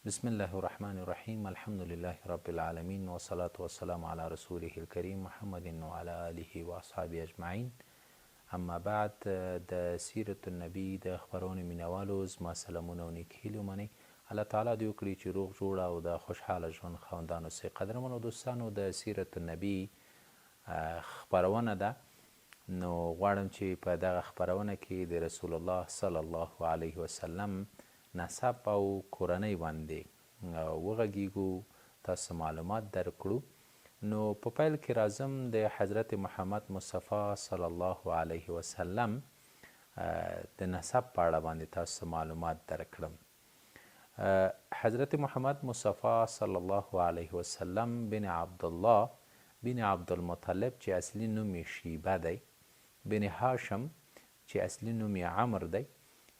بسم الله الرحمن الرحیم الحمد لله رب العالمین والصلاة والسلام علی رسوله الکریم محمد وعلى آله واصحابه اجمعین اما بعد د سیرت النبی د خپرونې مینوالو زما سلامونه او نیک هیلې ومنئ. الله تعالی دې وکړي چې روغ جوړ او د خوشحاله ژوند خاوندان اوسئ. قدرمنو دوستانو د سیرت النبی خپرونه ده نو غواړم چې په دغه خپرونه کې د رسول الله صلی الله علیه وسلم نسب او کورنۍ باندې وغږیږو، تاسو معلومات درکړو. نو په پیل کې راځم د حضرت محمد مصطفی صلی الله علیه وسلم د نسب په اړه باندې تاسو معلومات درکړم. حضرت محمد مصطفی صلی الله علیه وسلم بن عبدالله بن عبدالمطلب چې اصلي نوم یې شیبه دی، بن هاشم چې اصلي نوم یې عمرو دی،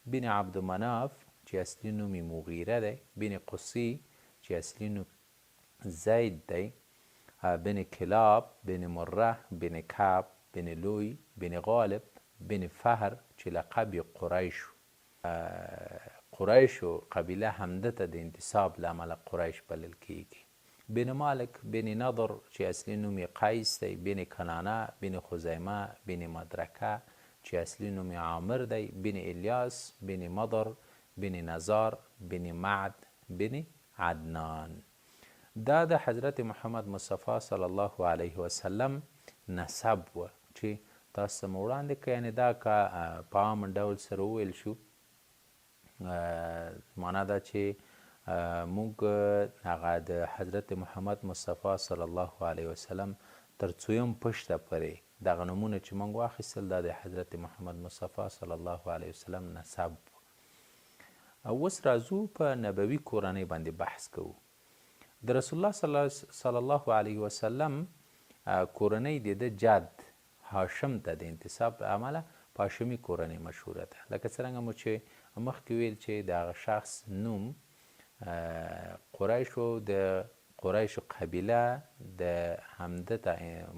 بن عبدمناف چې اصلي نوم یې مغیره دی، بن قصي چې اصلي نوم زید دی، بن کلاب بن مره بن کعب بن لوی بن غالب بن فهر چې لقب یې قریش و. قریشو قبیله همده ته د انتساب له امله قریش بلل کیږي. بن مالک بن نضر چې اصلي نوم یې قیس دی، بن کنانه بن خزیمه بن مدرکه چې اصلي نوم یې عامر دی، بن الیاس بن مضر بن نزار بن معد بن عدنان. دا د حضرت محمد مصطفی صلی الله علیه وسلم نسب و چې تاسو ته مو وړاندې کړ، یعنې دا که په عام ډول سره وویل شو معنا دا چې موږ هغه د حضرت محمد مصطفی صلی الله علیه وسلم تر څویم پشته پورې دغه نومونه چې موږ واخیستل دا د حضرت محمد مصطفی صلی الله علیه وسلم نسب و. اوس راځو په نبوي کورنۍ باندې بحث کوو. د رسول الله صلی الله علیه وسلم کورنۍ د ده جد هاشم ته د انتساب له امله په هاشمي کورنۍ مشهوره ده. لکه څرنګه مو چې مخکې ویل چې د هغه شخص نوم قریش و، د قریشو قبیله د همده ته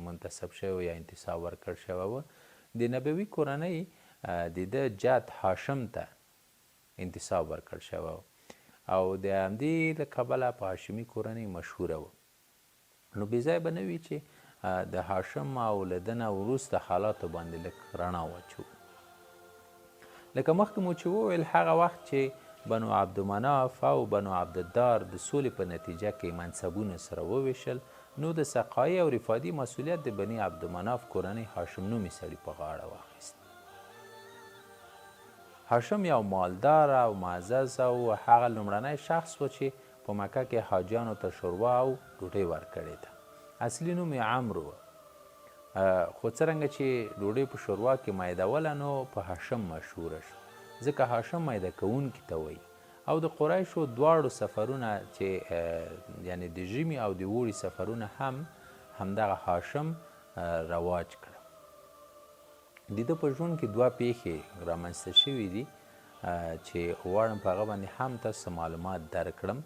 منتسب شوی و یا انتساب ورکړ شوی و. د نبوي کورنۍ د ده جد هاشم ته انتساب ورکړ شوی و او د همدې له کبله په هاشمي کورنۍ مشهوره وه. نو بې ځایه به نه وي چې د هاشم او له ده نه وروسته حالاتو باندې لږ رڼا واچوو. لکه مخکې مو چې وویل هغه وخت چې بنو عبدمناف او بنو عبدالدار د سولې په نتیجه کې منصبونه سره وویشل نو د سقایې او رفادي مسؤلیت د بني عبدمناف کورنۍ هاشم نومي سړي په غاړه واخیست. هاشم یو مالدار او معزز او هغه لومړنی شخص و چې په مکه کې حاجیانو ته شوروا او ډوډۍ ورکړې ده. اصلي نوم یې عمرو و، خو څرنګه چې ډوډۍ په شوروا کې میدوله نو په هاشم مشهوره شو، ځکه هاشم میده کوونکي ته وایي او د قریشو دواړو سفرونه چې یعنې د ژمي او د اوړي سفرونه هم همدغه هاشم رواج کړه. د ده په ژوند کې دوه پېښې رامنځته شوې دي چې غواړم په هغه باندې هم تاسو ته معلومات درکړم.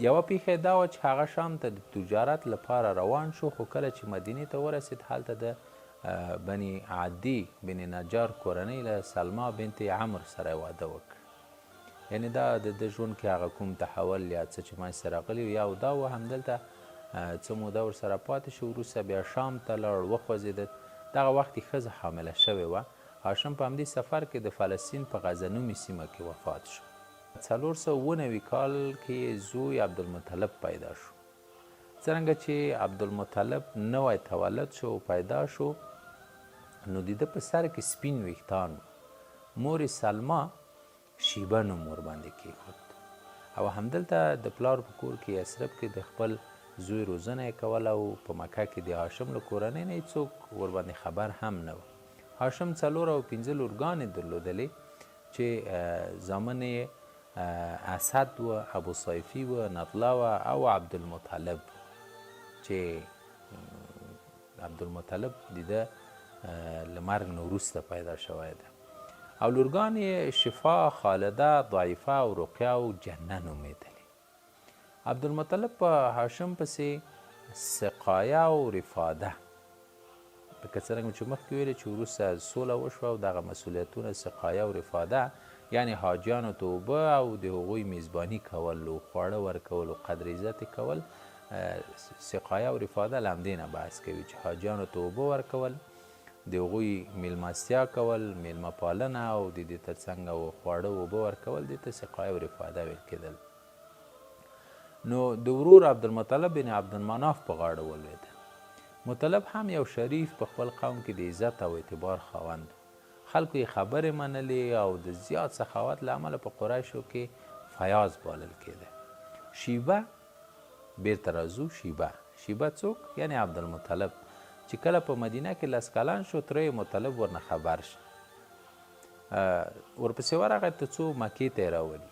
یوه پېښه یې دا وه چې هغه شام ته د تجارت لپاره روان شو، خو کله چې مدینې ته ورسېد هلته د بني عدي بن نجار کورنۍ له سلما بنت عمرو سره واده وکړ. یعنې دا د ده ژوند کې هغه کوم تحول یا څه چې منځ ته راغلي وو، یو دا و، همدلته څه موده ورسره پاتې شو، وروسته بیا شام ته لاړ، وخوځېدد. دغه وخت یې ښځه حامله شوې وه. هاشم په همدې سفر کې د فلسطین په غزه نومې سیمه کې وفات شو. 497 کال کې یې زوی عبدالمطلب پیدا شو. څرنګه چې عبدالمطلب نوی تولد شو او پیدا شو نو د ده په سر کې سپین ویښتان وو. مور یې سلما شیبه نوم ورباندې کېښود او همدلته د پلار په کور کې یثرب کې د خپل زوی روزنه یې کوله او په مکه کې د هاشم له کورنۍ نه هېڅوک ورباندې خبر هم نه و. هاشم څلور او پنځه لورګانې درلودلې چې زامن یې اسد و، ابو صیفي و، نضله و او عبدالمطلب و چې عبدالمطلب د ده له مرګ نه وروسته پیدا شوی دی. او لورګانې یې شفا، خالده، ضعیفه او رقیه او جنه نومېدلې. عبدالمطلب په هاشم پسې سقایه او رفاده لکه څرنګه چې مخکې ویل چې وروسته سوله وشوه او دغه مسولیتونه سقایه او رفاده، یعنې حاجیانو ته اوبه او د هغوی میزباني کول او خواړه ورکول او قدر عزت یې کول، سقایه او رفاده له همدې نه بحث کوي چې حاجیانو ته اوبه ورکول، د هغوی میلمستیا کول، میلمه پالنه او د دې ترڅنګ خواړه او اوبه ورکول، دې ته سقایه او رفاده ویل کېدل. نو د ورور عبدالمطلب بن عبدالمناف په غاړه ولوېده. مطلب هم یو شریف، په خپل قوم کې د عزت او اعتبار خاوند و. خلکو یې خبرې منلې او د زیات سخاوت له امله په قریشو کې فیاض بالل کېده. شیبه، بېرته راځو، شیبه، شیبه څوک؟ یعنې عبدالمطلب چې کله په مدینه کې لس کلن شو، تره یې مطلب ورنه خبر شو. ورپسې ورغی تر څو مکې ته یې راولي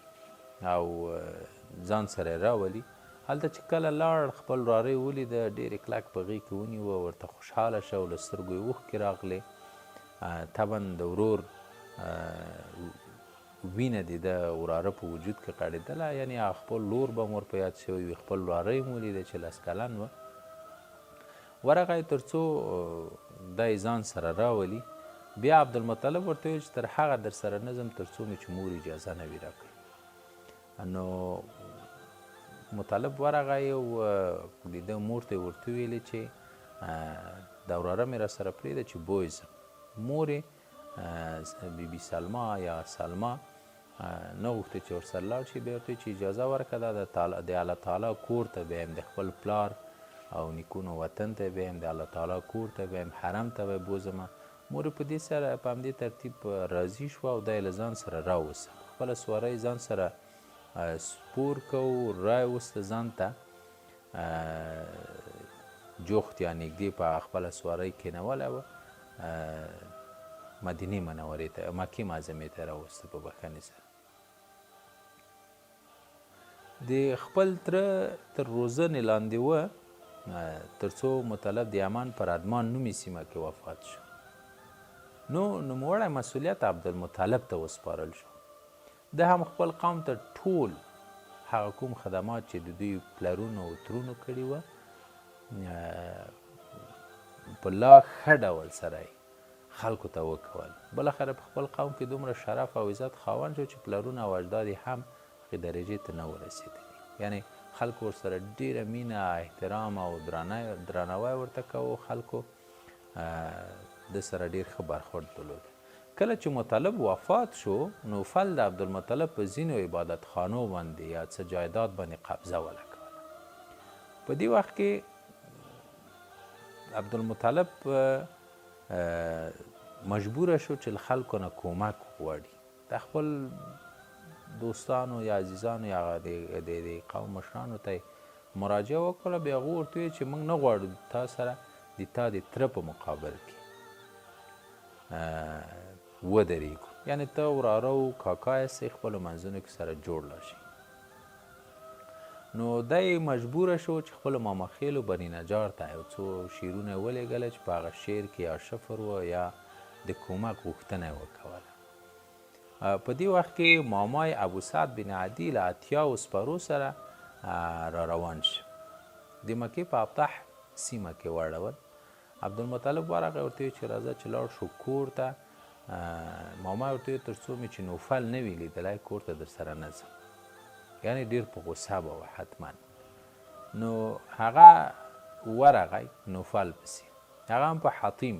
او ځان سره یې راولي. هلته چې کله لاړ، خپل وراره یې ولیده، ډېر یې کلک په غېږ کې ونیوه، ورته خوشحاله شه او له سترګو یې اوښکې راغلې. طبعا د ورور وینه د ده وراره په وجود کې غړېدله، یعنې هغه خپل لور به هم ور په یاد شوی وي، خپل وراره یې هم ولیده چې لس کلن و. ورغی تر څو دا یې ځان سره راولي. بیا عبدالمطلب ورته وویل چې تر هغه در سره نه ځم تر څو مې چې مور اجازه نه وي راکړې. نو مطلب ورغی او د ده مور ته یې ورته وویلې چې دا وراره مې راسره پرېږده چې بویځم. مور یې بي بي سلما یا سلما نه غوښتل چې ورسره لاړ شي، بیا ورته چې اجازه ورکړه، دا د الله تعالی کور ته بیایم، د خپل پلار او نیکونو وطن ته بیایم، د الله تعالی کور ته بیایم، حرم ته به بوځم. مور په دې سره په همدې ترتیب راضي شوه او دا یې له ځان سره راوسته، خپله سواری ځان سره سپور کو، راوسته ځان ته جوخت یا نږدې په خپله سوارۍ کېنولی وه، مدینې منورې ته، مکې معظمې ته راوسته په بښنې سره. د خپل تره تر روزنې لاندې و تر څو مطلب د یمن پر ادمان نومې سیمه کې وفات شو. نو نوموړی مسولیت عبدالمطلب ته وسپارل شو. ده هم خپل قوم ته ټول هغه کوم خدمات چې د دوی پلرونو او ترونو کړي وه په لا ښه ډول سره یې خلکو ته وکول. بالاخره په خپل قوم کې دومره شرف او عزت خاوند شو چې پلرونه او اجداد یې هم هغې درجې ته نه وو رسېدلي. یعنې خلکو ورسره ډېره مینه، احترام او درناوی ورته کاوه. خلکو ده سره ډېر ښه برخورد درلود. کله چې مطلب وفات شو، نوفل د عبدالمطلب په ځینو عبادت خانو باندې یا څه جایداد باندې قبضه ولګوله. په دې وخت کې عبدالمطلب مجبور شو چې له خلکو نه کومک وغواړي. د خپل دوستانو یا عزیزانو یا د قوم مشرانو ته مراجعه وکړه. بیا هغو ورته وویل چې موږ نه غواړو تا سره د تا د تره په مقابل کې ودرېږو، یعنې ته وراره او کاکا یاستئ، خپلو منځونو کې سره جوړ لاړ شئ. نو دی مجبور شو چې خپلو ماماخېلو بني نجار ته یو څو شعرونه یې ولېږله چې په هغه شعر کې یا شفر و یا د کومک غوښتنه یې وکوله. په دې وخت کې ماما یې ابو سعد بن عدي له اتیاوو سپرو سره را روان شو. د مکې په ابطح سیمه کې واړول. عبدالمطلب ورغی ورته ویې چې راځه چې لاړ شو کور ته. ماما یې ورته ویې تر څو مې چې نوفل نه وي لیدلی کور ته درسره نه ځم. یعنې ډېر په غوسه به وه حتما. نو هغه ورغی نوفل پسې، هغه هم په حطیم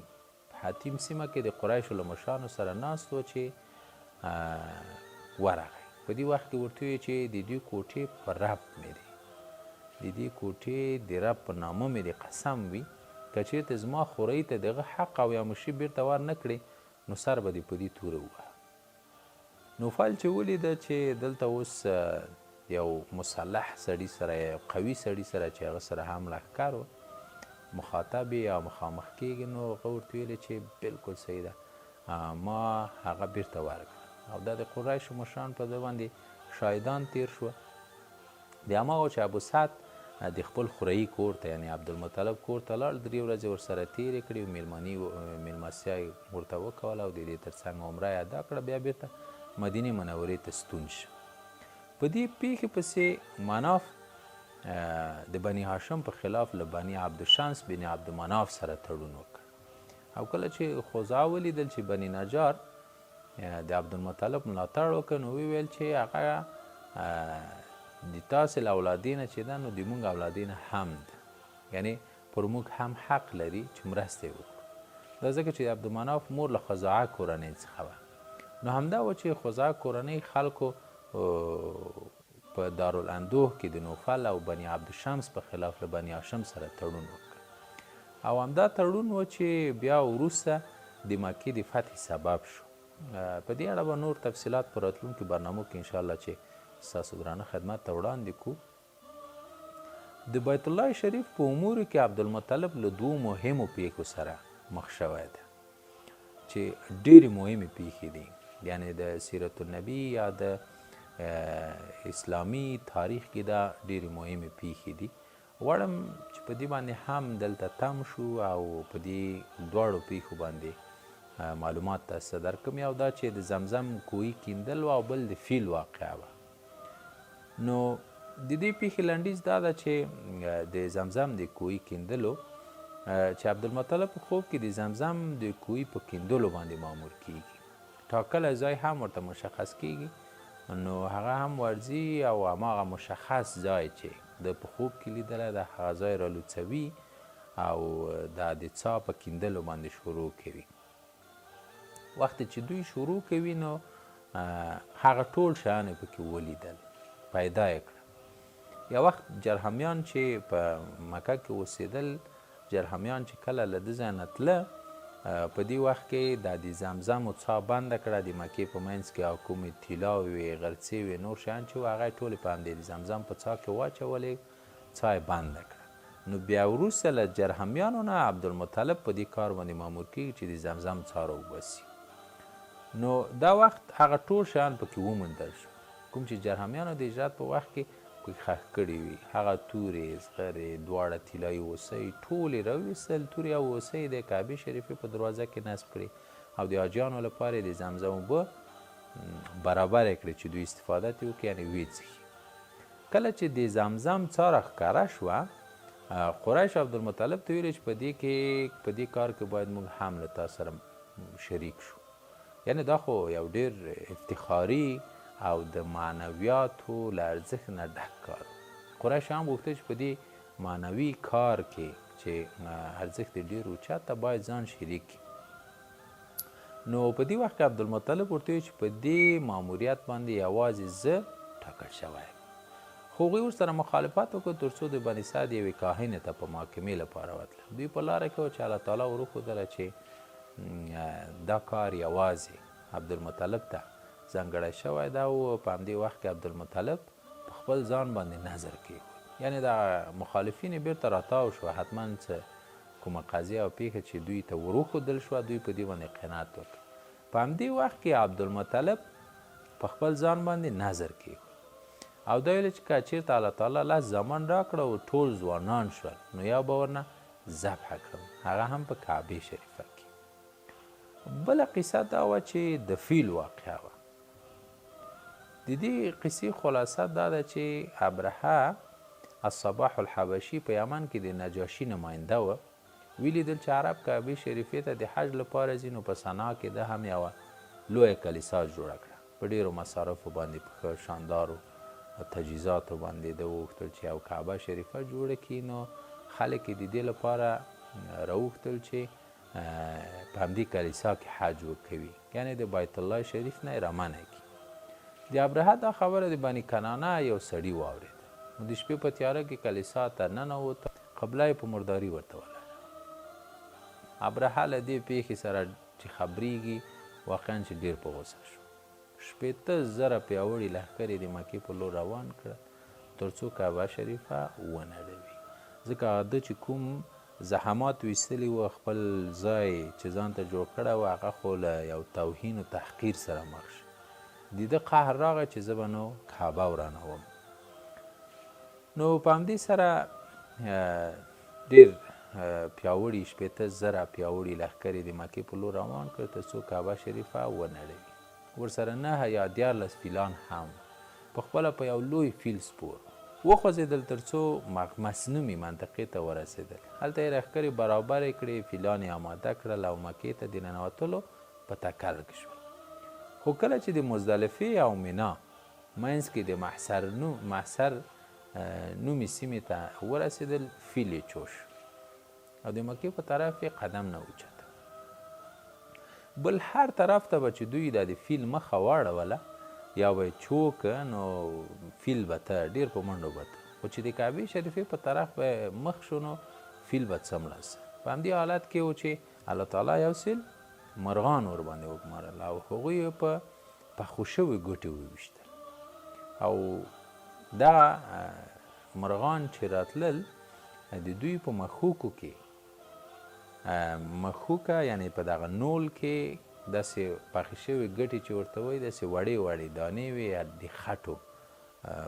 په حطیم سیمه کې د قریشو له مشرانو سره ناست و چې ورغی. په دې وخت کې ورته وویل چې د دې کوټې په رب مې دی، د دې کوټې د رب په نامه مې دې قسم وي، که چېرته زما خورۍ ته د هغه حق او یا مشري بېرته ور نه کړې نو سر به دې په دې توره ووهم. نوفل چې ولیده چې دلته اوس یو مسلح سړي سره یا یو قوي سړي سره چې هغه سره هم لښکر و مخاطب یا مخامخ کېږي، نو هغه ورته ویلې چې بالکل صحیح ده، ما هغه بیرته ورکړه. او دا د قریشو مشران په ده باندې شاهدان تیر شو. د هماغه چې ابو سعد د خپل خوريي کور ته یعنی عبدالمطلب کور ته لاړ، درې ورځې ورسره تیرې کړې، میلماني میلمستیا یې ورته وکوله او د دې ترڅنګ عمره یې ادا کړه، بیا بیرته مدینې منورې ته ستون شو. په دې پیښې پسې مناف د بني هاشم په خلاف له بني عبدالشمس بن عبدمناف سره تړون وکړ. او کله چې خزاعه ولیدل چې بني نجار د عبدالمطلب ملاتړ وکړ، نو ویل چې هغه د تاسې له اولادې نه چې ده نو د موږ اولادې نه هم ده، یعنې پر موږ هم حق لري چې مرسته یې وکړو. دا ځکه چې د عبدالمناف مور له خزاعه کورنۍ څخه وه، نو همدا و چې خزاعه کورنۍ خلکو په دارالاندوه کې د نوفل او بني عبدالشمس په خلاف له بني هاشم سره تړون وکړ او همدا تړون و چې بیا وروسته د مکې د فتح سبب شو. په دې اړه به نور تفصیلات په راتلونکو برنامو کې انشاءالله چې ستاسو درانه خدمت ته وړاندې کړو. د بیت الله شریف په امورو کې عبدالمطلب له دوو مهمو پیښو سره مخ شوی دی چې ډېرې مهمې پیښې دي، یعنې د سیرت النبي یا د اسلامي تاریخ کې دا ډېرې مهمې پیښې دي. غواړم چې په دې باندې هم دلته تم شو او په دې دواړو پیښو باندې معلومات تاسو ته درکړم. یو دا چې د زمزم کوهي کیندل وه او بل د فیل واقعه وه. نو د دې پیښې لنډیز دا ده چې د زمزم د کوهي کیندلو، چې عبدالمطلب په خوب کې د زمزم د کوهي په کیندلو باندې مامور کیږي، ټاکلی ځای هم ورته مشخص کیږي، نو هغه هم ورځي او هماغه مشخص ځای چې ده په خوب کې لیدلی ده هغه ځای رالوڅوي او دا د څاه په کیندلو باندې شروع کوي. وخت چې دوی شروع کوي نو هغه ټول شیان یې پکې ولیدل، پیدا یې کړه. یو وخت جرهمیان چې په مکه کې اوسېدل، جرهمیان چې کله له ده ځای نه تله، په دې وخت کې دا د زمزمو څاه بنده کړه، د مکې په منځ کې هغه کومې طلاوې وې، غرڅې وې، نور شیان چې وو هغه یې ټولې په همدې د زمزم په څاه کې واچولې، څاه یې بنده کړه. نو بیا وروسته له جرهمیانو نه عبدالمطلب په دې کار باندې مامور کېږي چې د زمزم څاه راوباسي. نو دا وخت هغه ټول شیان پکې وموندل شو کوم چې جرهمیانو د هجرت په وخت کې پکې ښخ کړي وي. هغه تورې، زغرې، دواړه طلایي هوسۍ ټولې راویستل، تورې او هوسۍ د کعبې شریفې په دروازه کې نصب کړې او د حاجیانو لپاره یې د زمزم اوبه برابرې کړې چې دوی استفاده ترې وکړي، یعنې ویې څښي. کله چې د زمزم څاه راښکاره شوه، قریش عبدالمطلب ته ویل چې په دې کې په دې کار کې باید موږ هم له تا سره شریک شو. یعنې دا خو یو ډېر افتخاري او د معنویاتو له ارزښت نه ډک کار و. قریش هم غوښتل چې په دې معنوي کار کې چې ارزښت یې ډېر اوچت ده باید ځان شریک کړي. نو په دې وخت کې عبدالمطلب ورته وویل چې په دې ماموریت باندې یوازې زه ټاکل شوی یم. خو هغوی ورسره مخالفت وکړ تر څو د بني سعد یوې کاهنې ته په محاکمې لپاره وتله. دوی په لاره کې وه چې الله تعالی وروښودله چې دا کار یوازې عبدالمطلب ته ځانګړی شوی ده او په همدې وخت کې عبدالمطلب په خپل ځان باندې نذر کېښود. یعنې دغه مخالفین یې بېرته راتاو شوه، حتما څه کومه قضیه او پېښه چې دوی ته وروښودل شوه، دوی په دې باندې قناعت وکړ. په همدې وخت کې عبدالمطلب په خپل ځان باندې نذر کېښود او دا ویل چې که چېرته الله تعالی لس زامن راکړه او ټول ځوانان شول نو یو به ورنه ذبح کړم، هغه هم په کعبې شریفه کې. بله قصه دا وه چې د فیل واقعه وه. د دې قصې خلاصه دا ده چې ابرهه الصباح الحبشي په یمن کې د نجاشي نماینده و، ولیدل چې عرب کعبې شریفې ته د حج لپاره ځي، نو په صنعا کې ده هم یوه لویه کلیسا جوړه کړه، په ډېرو مصارفو باندې په ښه شاندارو تجهیزاتو باندې ده وغوښتل چې یو کعبه شریفه جوړه کړي، نو خلک یې د دې لپاره راوغوښتل چې په همدې کلیسا کې حج وکوي، یعنې د بیت الله شریف نه یې رامنع کړي. د ابرهه دا خبره د بني کنانه یو سړي واورېده، نو د شپې په تیاره کې کلیسا ته ننوت، قبله یې په مرداري ورته ولاړه. ابرهه له دې پېښې سره چې خبرېږي، واقعاً چې ډېر په غوسه شو. 60,000 پیاوړي لښکر یې د مکې په لور روان کړل، تر څو کعبه شریفه ونړوي، ځکه ده چې کوم زحمات ویستلي وو، خپل ځای چې ځان ته جوړ کړی و، هغه خو له یو توهین و تحقیر سره مخ شو. د ده قهر راغی چې زه به نو کعبه ورانوم. نو په همدې سره ډېر پیاوړي 60,000 پیاوړي لښکر یې د مکې په لور روان کړ تر څو کعبه شریفه ونړوي. ورسره 9 یا 13 فیلان هم وو. په خپله په یو لوی فیل سپور و. وخوځېدل تر څو مغمس نومي منطقې ته ورسېدل. هلته یې لښکرې برابرې کړې، فیلان یې اماده کړل او مکې ته د ننوتلو په تکل کې شول. خو کله چې د مزدلفې او منا منځ کې د محصر محصر نومي سیمې ته ورسېدل، فیل یې چو شو او د مکې په طرف یې قدم نه اوچت. بل هر طرف ته به چې دوی دا د فیل مخه واړوله یا به یې چو که نو فیل به ته ډېر په منډو به ته، خو چې د کعبې شریفې په طرف به مخ شو نو فیل به څملاسه. په همدې حالت کې و چې الله تعالی یو سیل مرغان ورباندې وګمارل او هغوی یې په پخو شوې ګوټې وویشتل او دغه مرغان چې راتلل د دوی په مښوکو کې مښوکه یعنی په دغه نول کې داسې پخې شوې ګټې چې ورته وایي داسې وړې وړې دانې وې یا د خټو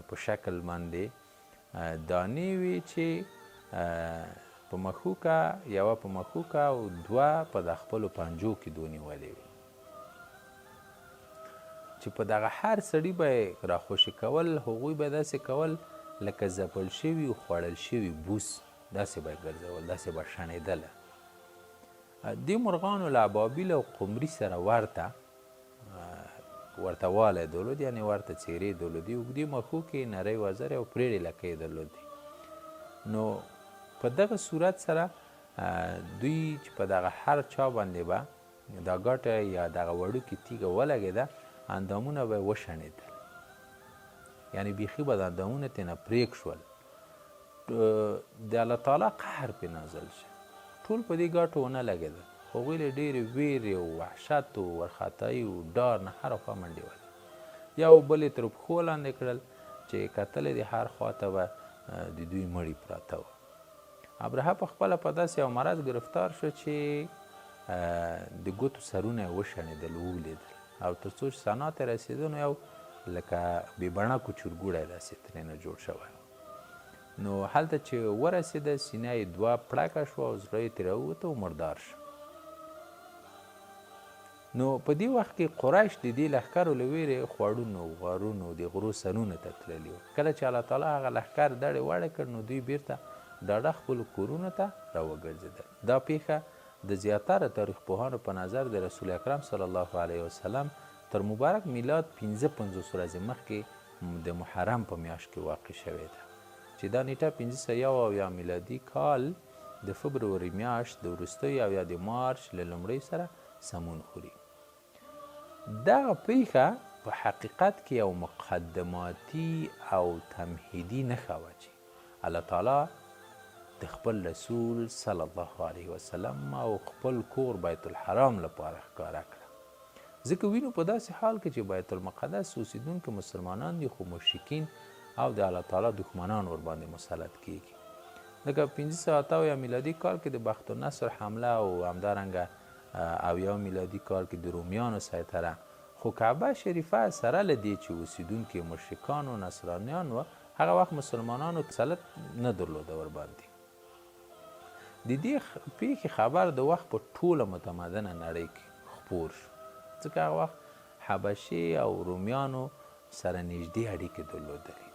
په شکل باندې دانې وې چې په مښوکه یوه په مښوکه او دوه په د خپلو پنجو کې دونیولې وې چې په دغه هر سړي به یې راخوشې کول هغوی به داسې کول لکه ځپل شوي او خوړل شوي بوس داسې به یې ګرځول داسې به شڼېدله. دې مرغانو له ابابیل او قمري سره ورته ورته والی درلود یعنې ورته څېرې درلودې، اوږدې مښوکې، نرۍ وزرې او پرېړې لکۍ درلودې. نو په دغه صورت سره دوی چې په دغه هر چا باندې به دا ګټه یا دغه وړوکې تیږه ولګېده اندامونه به یې وشڼېدل یعنې بیخي به د اندامونه ترېنه پرېک شول. د الله تعالی قهر پې نازل شه. ټول په دې ګټو ونه لګېدل، خو هغوی له ډېرې وېرې او وحشت او ورخطایي او ډار نه هره خوا منډې وهلې. یو بل یې تر پښو لاندې کړل، چې یې کتلې د هر خوا ته به د دوی مړي پراته وو. ابرهه په خپله په داسې یو مرض ګرفتار شو چې د ګوتو سرونه یې وشڼېدل، وولیدل او تر څو چې صنعا ته رسېده نو یو لکه بې بڼکو چورګوړی داسې ترېنه جوړ شوی و. نو هلته چې ورسېده سینه یې دوه پړکه شوه او زړه یې ترې راووته او مردار شو. نو په دې وخت کې قریش د دې لښکرو له ویرې خوړونو، غارونو، د غرو سرونو ته تللي وو. کله چې الله تعالی هغه لښکر دړې وړې کړ نو دوی بیرته ډاډه خپلو کورونو ته راوګرځېدل. دا پیښه د زیاتره تاریخ پوهانو په نظر د رسول اکرم صلی الله علیه وسلم تر مبارک میلاد 55 ورځې مخکې د محرم په میاشت کې واقع شوې ده چې دا نیټه 571 میلادي کال د فبروري میاشت د وروستیو او یا د مارچ له لومړیو سره سمون خوري. دغه پیښه په حقیقت کې یو مقدماتي او تمهیدي نښه وه چې الله تعالی د خپل رسول صلی الله علیه وسلم او خپل کور بیت الحرام لپاره ښکاره کړه. ځکه وینو په داسې حال کې چې بیت المقدس اوسیدونکي مسلمانان دي خو مشرکین او د الله تعالی دښمنان ورباندې مسلط کیږي. لکه 578 میلادي کال کې د بخت النصر حمله او همدارنګه 70 میلادي کال کې د رومیانو سیطره، خو کعبه شریفه سره له دې چې اوسیدونکي یې مشرکان او نصرانیان وه هغه وخت مسلمانانو تسلط نه درلوده ورباندې. د دې پېښې خبر د وخت په ټوله متمدنه نړۍ کې خپور شو، ځکه هغه وخت حبشې او رومیانو سره نږدې اړیکې درلودلې.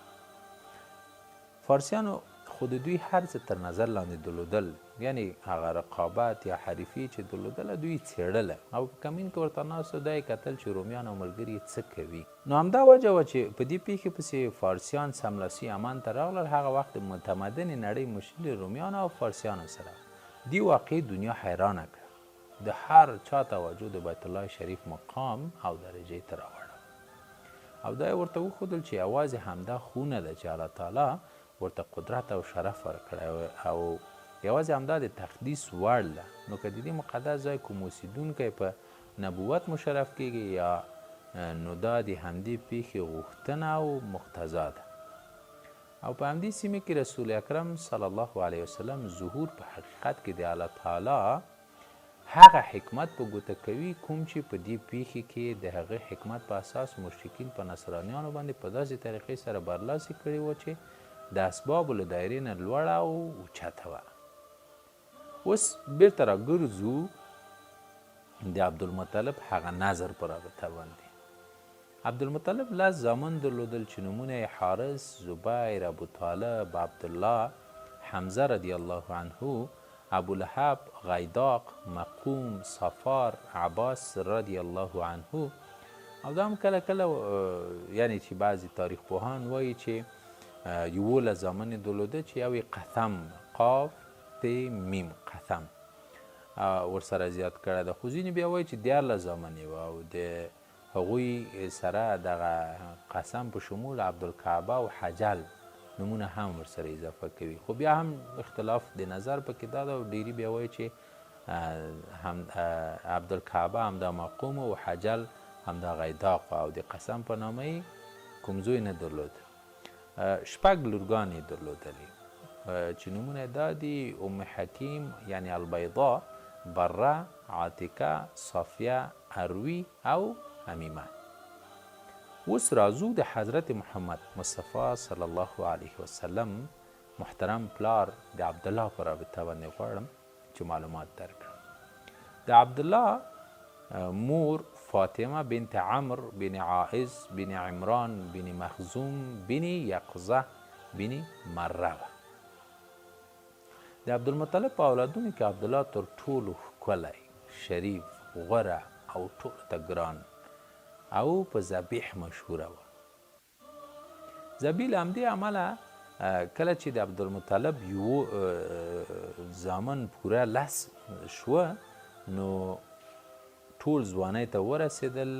فارسیانو خو د دوی هر څه تر نظر لاندې درلودل، یعنې هغه رقابت یا حریفي چې درلودله دوی یې څېړله او په کمین کې ورته ناست وو، دا یې کتل چې رومیان او ملګري یې څه کوي. نو همدا وجه وه چې په دې پېښې پسې فارسیان سملاسي یمن ته راغلل، هغه وخت د متمدنې نړۍ مشري له رومیانو او فارسیانو سره وه. دې واقعې دنیا حیرانه کړه، د هر چا توجه د بیت الله شریف مقام او درجې ته راواړوله او دا یې ورته وښودل چې یوازې همدا خونه ده چې الله تعالی ورته قدرت او شرف ورکړی او یوازې همدا د تقدیس وړ ده، نو که د دې مقدس ځای کوم اوسېدونکی په نبوت مشرف کېږي یا نو دا د همدې پېښې غوښتنه او مقتضا ده او په همدې سیمې کې رسول اکرم صلی الله علیه وسلم ظهور په حقیقت کې د الله تعالی هغه حکمت په ګوته کوي کوم چې په دې پېښې کې د هغه حکمت په اساس مشرکین په نصرانیانو باندې په داسې طریقې سره برلاسي کړي وو چې د اسبابو له دایرې نه لوړه او اوچته وه. اوس بیرته راګرځو د عبدالمطلب هغه نذر په رابطه باندې. عبدالمطلب لس زامن درلودل چې نومونه یې حارث، زبیر، ابوطالب، عبدالله، حمزه رضی الله عنه، ابولهب، غیداق، مقوم، صفار، عباس رضی الله عنه او دا هم کله کله یعنی چې بعضی تاریخ پوهان وایي چې 11 زامن یې درلوده چې یو یې قثم، قاف ت میم، قثم ورسره زیات کړی ده. خو ځینې بیا وایي چې 13 زامن یې وه او د هغوی سره دغه قسم په شمول عبدالکعبه او حجل نومونه هم ورسره اضافه کوي. خو بیا هم اختلاف د نظر پکې دا ده او ډېری بیا وایي چې هم عبدالکعبه همدا مقوم او حجل همدا غیداق او د قسم په نامه یې کوم زوی نه درلود. شپږ لورګانې یې درلودلې چې نومونه یې دا دي، ام حکیم یعنی البیضاء، بره، عاتکه، صافیه، اروی او عمیمه. اوس راځو د حضرت محمد مصطفی صلی الله علیه وسلم محترم پلار د عبدالله په رابطه باندې غواړم چې معلومات درکړم. د عبدالله مور فاطمه بنت عمرو بن عائز بن عمران بن مخزوم بن یقظه بن مره وه. د عبدالمطلب په اولادونو کې عبدالله تر ټولو ښکلی، شریف، غوره او ټولو ته ګران او په ذبیح مشهوره وه. ذبیح له همدې امله کله چې د عبدالمطلب یو زامن پوره لس شوه نو ټول ځوانۍ ته ورسېدل،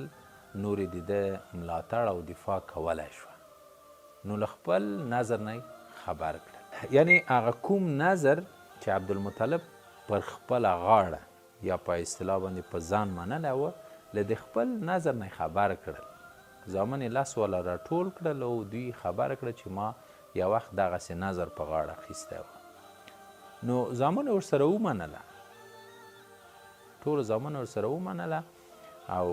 نور یې د ده ملاتړ او دفاع کولای شوه. نو له خپل نذر نه یې خبر کړل. یعنې هغه کوم نذر چې عبدالمطلب پر خپله غاړه یا په اصطلاح باندې په ځان منلی و، له د خپل نذر نه یې خبر کړل. زامن یې لس والا راټول کړل او دوی یې خبر کړل چې ما یو وخت دغسې نذر په غاړه اخیستی و. نو زامنو ورسره ومنله. ټولو زامنو ورسره ومنله او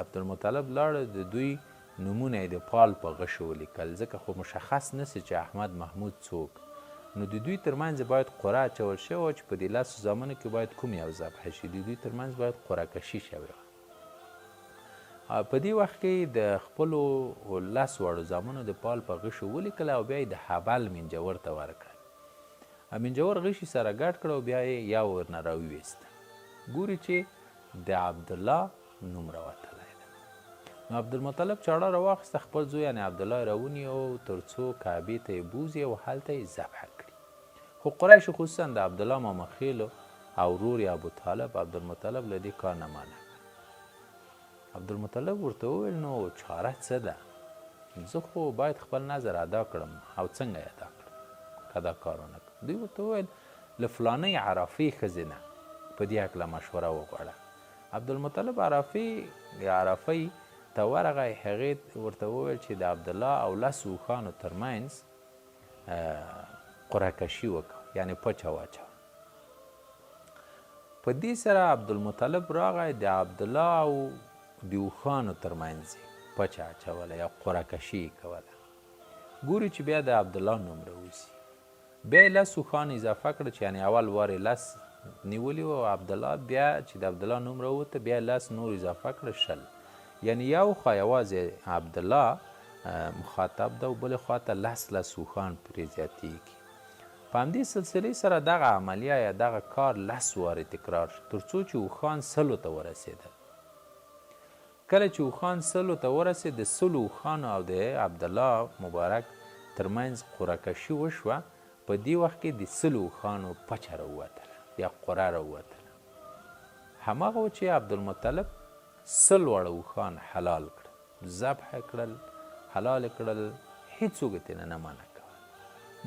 عبدالمطلب لاړ د دوی نومونه یې د پال په غشو ولیکل، ځکه خو مشخص نه سي چې احمد محمود څوک، نو د دوی تر منځ باید قرعه اچول شوې وه چې په دې لسو زامنو کې باید کوم یو ذبح شي، د دوی تر منځ باید قرعه کشي شوې وه. په دې وخت کې د خپلو لس واړو زامنو د پال په غشو ولیکل او بیا یې د حبل منجور ته ورکړل. منجور غشي سره ګډ کړ او بیا یې یو ورنه راوویست. ګوري چې د عبدالله نوم راوتلی ده. نو عبدالمطلب چاړه راواخیسته، خپل زوی یعنې عبدالله یې راونیو تر څو کعبې ته یې بوځي او هلته یې ذبح کړي. خو قریشو خصوصا د عبدالله ماماخېلو او ورور یې ابوطالب عبدالمطلب له دې کار نه منع کړ. عبدالمطلب ورته وویل، نو چاره څه ده؟ زه خو باید خپل نذر ادا کړم او څنګه یې ادا کړم که دا کار ونه کړم؟ دوی ورته وویل، له فلانۍ عرافې ښځې نه په دې هکله مشوره وغواړه. عبدالمطلب عرافې یا عرافۍ ته ورغی، هغې ورته وویل چې د عبدالله او لسو اوښانو ترمنځ قرعه کشي وکړه، یعنې پچه واچوه. په دې سره عبدالمطلب راغی د عبدالله او د اوښانو ترمنځ یې پچه اچوله یا قرعه کشي یې کوله. ګوري چې بیا د عبدالله نوم راوځي. بیا یې لس اوښان اضافه کړه چې یعنې اول وار یې لس نیولي وو او عبدالله بیا چې د عبدالله نوم راووته بیا یې لس نور اضافه کړه 20. یعنې یو خوا یوازې عبدالله مخاطب ده او بلې خوا ته لس لس اوښان پرې زیاتېږي. په همدې سلسلې سره دغه عملیه یا دغه کار لس وارې تکرار شو تر څو چې اوښان سلو ته ورسېدل. کله چې اوښان سلو ته ورسېد د سلو اوښانو او د عبدالله مبارک تر منځ قرعه کشي وشوه، په دې وخت کې د سلو اوښانو پچه راووتله یا قرعه راووتله. هماغه و چې عبدالمطلب 100 واړه اوښان حلال کړل، ذبح یې کړل، حلال یې کړل، هېڅوک یې ترېنه نه منع کول،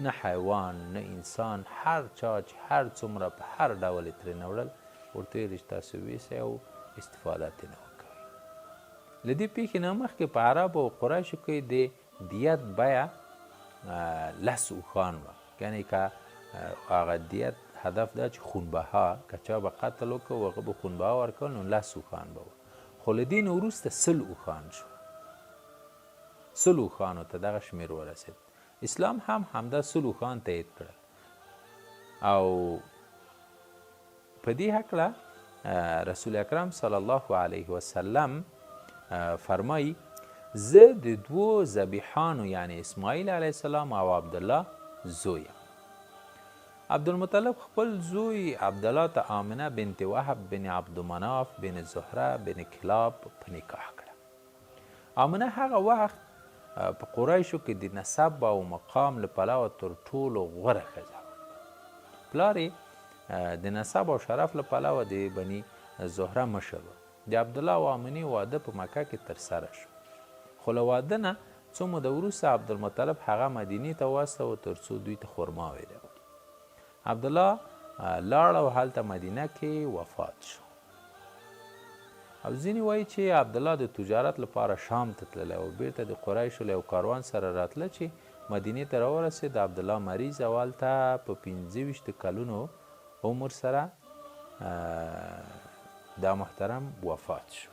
نه حیوان، نه انسان، هر چا چې هر څومره په هر ډول یې ترېنه وړل، ورته ویل چې تاسو ویسئ او استفاده ترېنه وکوئ. له دې پېښې نه مخکې په عربو او قریشو کې د دیت بیه لس اوښان وه، یعنې که هغه دیت هدف دا چې خونبها، که چا به قتل وکړ او هغه به خونبها ورکول نو لس اوښان به وه، خو له دې نه وروسته 100 اوښان شو، 100 اوښانو ته دغه شمېر ورسېد. اسلام هم همدا 100 اوښان تایید کړل او په دې هکله رسول اکرم صلی الله علیه وسلم فرمایي، زه د دوو ذبیحانو یعنې اسماعیل علیه السلام او عبدالله زوی یم. عبدالمطلب خپل زوی عبدالله ته آمنه بنت وهب بن عبدمناف بن زهره بن کلاب په نکاح کړه. آمنه هغه وخت په قریشو کې د نسب او مقام له پلوه تر ټولو غوره ښځه وه. پلار یې د نسب او شرف له پلوه د بني زهره مشر و. د عبدالله او آمنې واده په مکه کې ترسره شو. خو له واده نه څه موده وروسته عبدالمطلب هغه مدینې ته واستاوه تر څو دوی ته خرماوې راوړي. عبدالله لاړ او هلته مدینه کې وفات شو. او ځینې وایي چې عبدالله د تجارت لپاره شام ته تللی او بیرته د قریشو له یو کاروان سره راتله چې مدینې ته راورسېد، عبدالله مریض او هلته په 25 کلونو عمر سره دا محترم وفات شو.